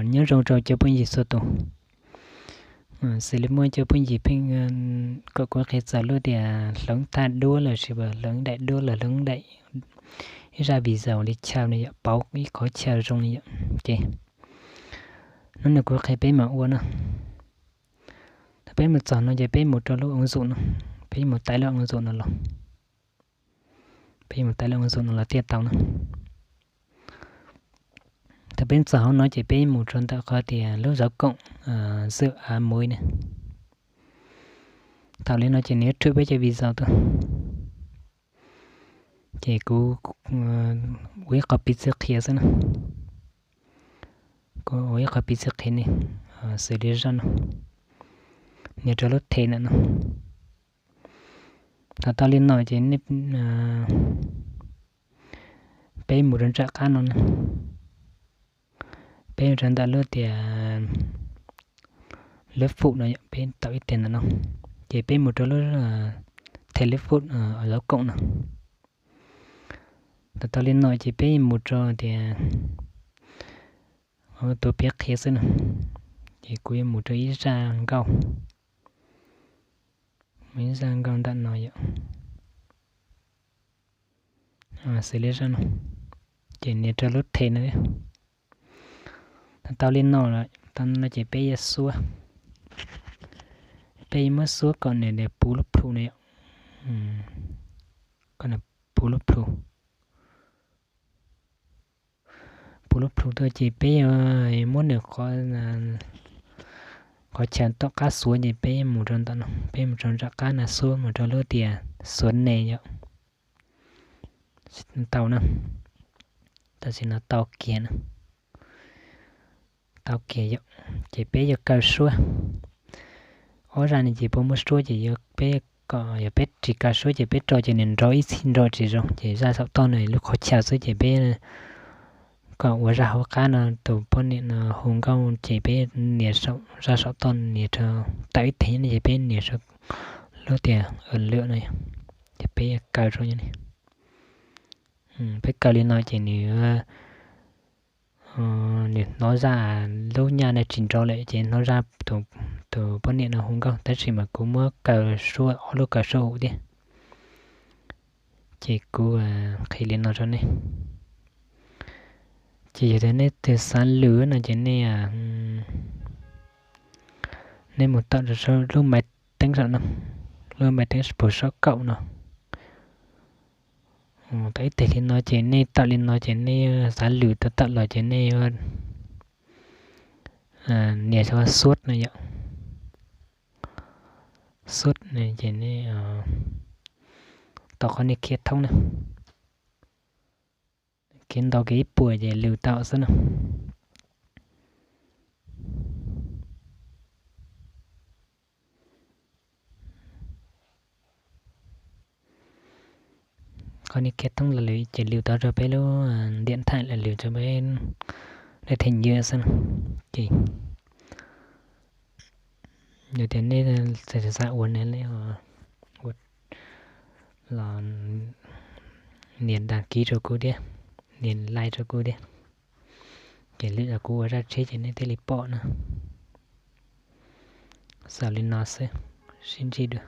Nyob zoo rau cov phooj ywg txhua tus. Xws li muaj cov phooj ywg pheej kom kuv qhia txog lub tias hloov thaj duab los sis hloov daim duab los hloov daim, ib zaj video li chaw no yom, pauv ib qhov chaw zoo li yom. Ces hnub no kuv qhia peb mam ua no. Thaum peb mus txog no ces peb mus rau lub ứng dụng no, peb mus tải lub ứng dụng no los, peb mus tải lub ứng dụng no los thiaj tau na. Thaum peb txog hauv no ces peb mus rau ntawm qhov tias lub giáo cộng dự án mới na. Thaum li no ces nws yuav rub peb cov video tuaj. Ces kuv ua ib qho piv txwv qhia xwb na. Kuv ua ib qho piv txwv qhia ne, xws li zaj no, nias rau lub thẻ ntawm no. Thaum tau li no ces peb mus rau nram qab no na. Peb mus rau ntawm lub tias lub fum no yom, peb tau ib teg ntawm no, ces peb mus rau lub thẻ lub fum giáo cộng no. Thaum tau li no ces peb mus rau tias, tuav piav qhia xwb no, ces kuv yuav mus rau ib zaj nkauj, ib zaj nkauj ntawm no yom, xws li zaj no, ces nias rau lub thẻ no. Thaum tau li no, tau no ces peb yuav xuab, peb yuav muab xuab kom nws puv lub plhu no yom, kom nws puv lub plhu, puv lub plhu tuaj ces peb yuav muab nws qhov chaw tom qab xuav ces peb mus rau ntawm no, peb mus rau nram qab no xuab mus rau lub tias xuav ne yom. Tau na, tam sim no tau kiag na, tau kiag yom. Ces peb yuav kaw suab, ob zaj no ces puas muaj suab ces peb kom yog peb tsis kaw suab ces peb rau ces nws nrov ib txhij nrov tsis zoo ces zaj saum toj no lub qhov chaw xwb ces peb kom ua zaj hauv qab no tus poj niam no hu nkauj ces peb nias zaj saum toj nias rau, tawm ib teg nyob no ces peb nias lub tias lwm no, ces peb kaw rau nyob ni. Peb kaw li no ces nws, nws hnov zaj lub nyaj no tsis nrov lawm ces hnov zaj tus poj niam no hu nkauj, tab sis mas kuv muab kaw suab ob lub kaw suab hauv thiab. Ces kuv qhia li no rau nej. Ces yog tias nej tus xav lwm no ces nej, nej mus tom lub maiv teeb saum no, lub maiv teeb puag saum kaum no. Tau ib teg li no ces nej tawm li no ces nej xav lwm tau tawm los ces nej nias xov suab no yom. Suab ces nej tom qhov nias khiav thoob na, khiav ntau kiag ib puas ces lwm tau xwb na. Qhov nias khiav thoob los lwm ces lwm tau rau peb lub điện thoại los lwm rau peb daim thẻ nhớ xwb na. Ces yog tias nej xav ua ne, nej ua los nias đăng ký rau kuv thiab, nias like rau kuv thiab. Ces lwm los kuv ua zaj tshiab ces nej thiaj li pom na. Xaus li no xwb, sib ntsib dua.